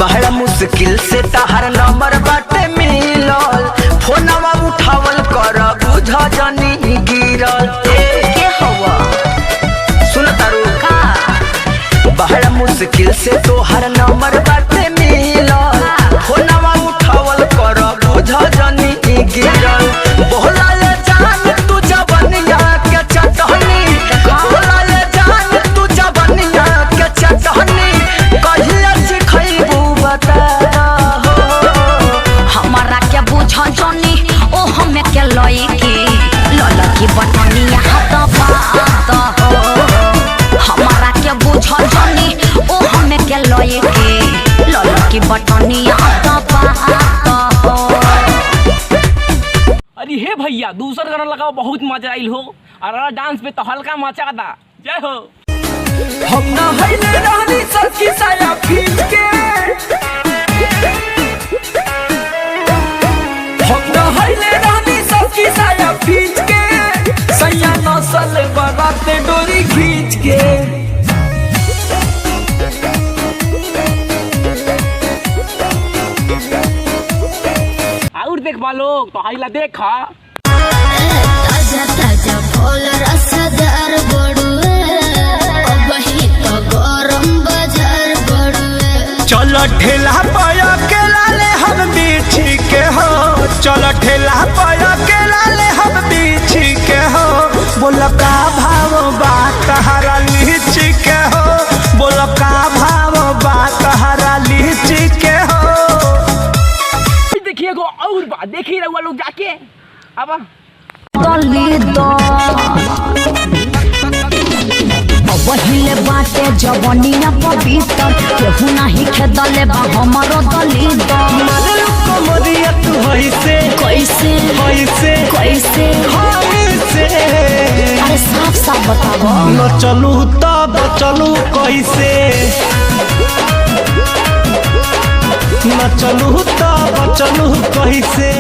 बड़ा मुश्किल से तहर नंबर बाटे मिलल, फोनवा उठावल कर बुझ जनी गिरल। ए के हवा? सुन तारू का? बड़ा मुश्किल से तोहर नंबर बाटे मिलल, फोनवा उठावल कर बुझ जनी गिरल। बोला ले जान तू जवनिया के चटहनी, बोला ले जान तू जवनिया के चटहनी, कहिया सिखैबू बता हो। हमारा के बुझ जनी ओ हमें के लईकी ललकी बटनिया हाथ बात हो। हमारा के बुझ जनी ओ हमें के लईकी ललकी बटनिया हाथ बात हो। अरे हे भैया, दूसर गाना लगाओ, बहुत मजा आइल हो और डांस पे तो हल्का मचा दा। जय हो। हम ना हईले रहनी सखी साया खींच के, हम ना हईले रहनी सखी साया खींच के, सैया नसल बराते डोरी खींच के। और देख बा लोग तो हाइला देखा। ताजा ताजा फल रसदार बड़ुए, अबही तो गरम बाजार बड़ुए। चल ठेला पाया केला ले हम बीछी के हो, चल ठेला पाया केला ले हम बीछी के हो, बोल का भाव बा तहरा लीची के हो, बोल का भाव बा तहरा लीची के हो। देखिए एगो और बा, देखी रहुआ लोग जाके अब दली दो पहिले बाटे जवनिया पवित्र, केहू नाही खेदले बा हमरो दली दो। कमरिया तू ऐसे कैसे? ऐसे कैसे? ऐसे। अरे साफ साफ बताओ। न चलू तब चलू कैसे, न चलू तब चलू कैसे।